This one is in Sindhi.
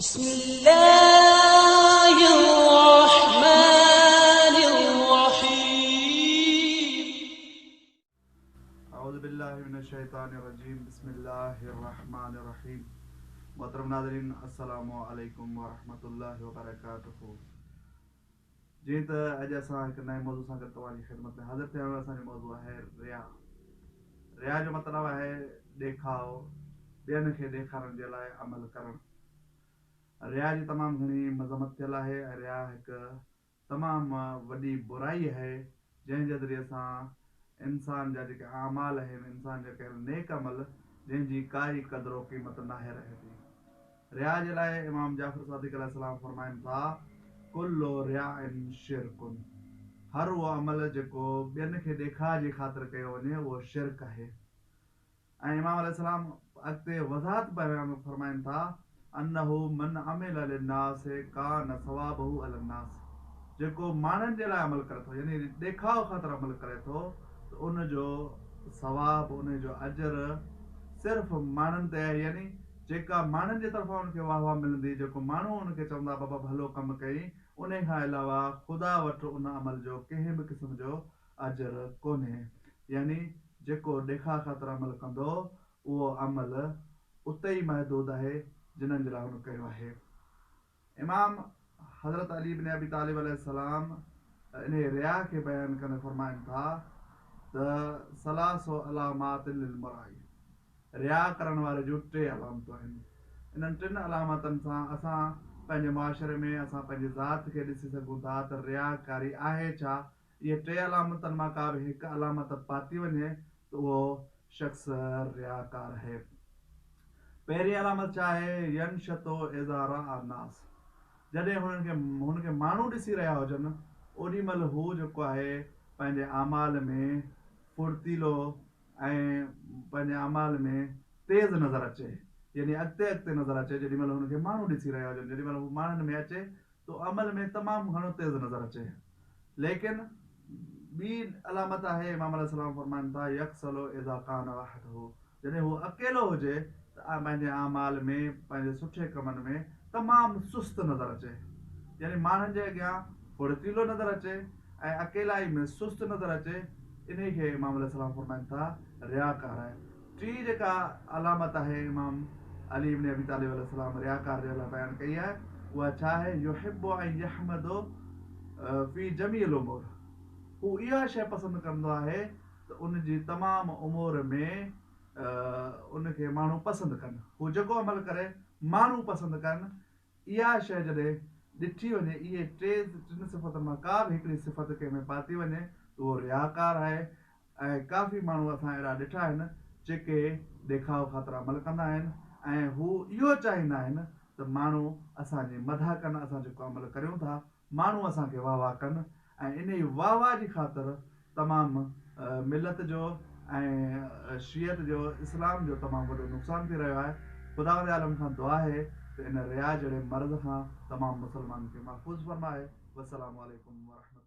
بسم الله الرحمن الرحيم. اعوذ بالله من الشيطان الرجيم بسم الله الرحمن الرحيم. محترم ناظرين، السلام عليڪم ورحمة الله وبرڪاته. جيئن ته اڄ اسان هڪ نئين موضوع سان گڏ توهان جي خدمت ۾ حاضر ٿيا آهيون. اسان جو موضوع آهي رياء. رياء جو مطلب آهي ڏيکاء، ٻين کي ڏيکارڻ جي لاء عمل ڪرڻ. رياء جي تمام گهڻي مذمت ٿيل آهي ۽ رياء هڪ تمام وڏي برائي آهي، جنهن جي ذريعي سان انسان جا جيڪي اعمال آهن، انسان جا ڪيل نيڪ عمل، جنهن جي ڪائي قدر و قيمت ناهي رهي ٿي. رياء جي لاء امام جعفر صادق عليه السلام فرمائن ٿا، ڪل رياء شرڪ، هر اهو عمل جيڪو ٻين کي ڏيکاء جي خاطر ڪيو وڃي اهو شرڪ آهي. ۽ امام عليه السلام اڳتي وضاحت بيان فرمائن ٿا، انه من عمل للناس ڪان ثوابه علي الناس، جيڪو ماڻهن جي لاء عمل ڪري ٿو يعني ڏيکاء خاطر عمل ڪري ٿو ته ان جو ثواب، ان جو اجر صرف ماڻهن تي آهي، يعني جيڪا ماڻهن جي طرفان ان کي واهه واهه ملندي، جيڪو ماڻهو ان کي چوندا بابا ڀلو ڪم ڪئين، انهي کان علاوه خدا وٽ ان عمل جو ڪنهن به قسم جو اجر ڪونهي. يعني جيڪو ڏيکاء خاطر عمل ڪندو اهو عمل اتي ئي محدود آهي جنھن جي لاء هن ڪيو آهي. امام حضرت علي بن ابي طالب عليه السلام انهي رياء کي بيان ڪندي فرمائن ٿا ته ثلاث علامات للمرائي، رياء ڪرڻ واري جون ٽي علامتون آهن. انهن ٽن علامتن سان اسان پنهنجي معاشري ۾ اسان پنهنجي ذات کي ڏسي سگهون ٿا ته رياء ڪاري آهي ڇا؟ اهي ٽي علامتن مان ڪا به هڪ علامت پاتي وڃي ته اهو شخص رياڪار آهي. پهرين علامت ڇا آهي؟ ينشط اذا راء الناس، جڏهن هنن کي هن کي ماڻهو ڏسي رهيا هجن اوڏي مهل هو جيڪو آهي پنهنجي اعمال ۾ ڦڙتيلو ۽ پنهنجي اعمال ۾ تيز نظر اچي، يعني اڳتي اڳتي نظر اچي، جيڏي مهل هن کي ماڻهو ڏسي رهيا هجن، جيڏي مهل هو ماڻهن ۾ اچي ته عمل ۾ تمام گهڻو تيز نظر اچي. ليڪن ٻي علامت آهي، امام عليه السلام فرمائن ٿا، يڪسل اذا ڪان وحده، جڏهن هو اڪيلو هجي ته پنهنجي اعمال ۾ پنهنجي سٺي ڪمن ۾ تمام سست نظر اچي، يعني ماڻهن جي اڳيان ڦڙتيلو نظر اچي ۽ اڪيلائي ۾ سست نظر اچي، انهي کي امام عليه السلام فرمائن ٿا رياڪار آهي. ٽين جيڪا علامت آهي امام علي ابن ابي طالب عليه السلام رياڪار جي لاء بيان ڪئي آهي اها ڇا آهي؟ يحب ان يحمد في جميع الامور، هو اها شيء پسند ڪندو آهي ته ان جي تمام امور ۾ ان کي ماڻهو پسند ڪن، هو جيڪو عمل ڪري ماڻهو پسند ڪن، اها شيء جڏهن ڏٺي وڃي، اهي ٽي ٽن صفتن مان ڪا به هڪڙي صفت ڪنهن ۾ پاتي وڃي ته اهو رياڪار آهي. ۽ ڪافي ماڻهو اسان اهڙا ڏٺا آهن جيڪي ڏيکاء خاطر عمل ڪندا آهن ۽ هو اهو چاهيندا آهن ته ماڻهو اسان جي مدح ڪن، اسان جيڪو عمل ڪريون ٿا ماڻهو اسان کي واهه واهه ڪن ۽ انهي واهه واهه جي خاطر تمام ملت جو ۽ شيعت جو اسلام جو تمام وڏو نقصان ٿي رهيو آهي. خداوند عالم کان دعا آهي ته ان رياء جهڙي مرض کان تمام مسلمانن کي محفوظ فرمائي. والسلام عليڪم ورحمة.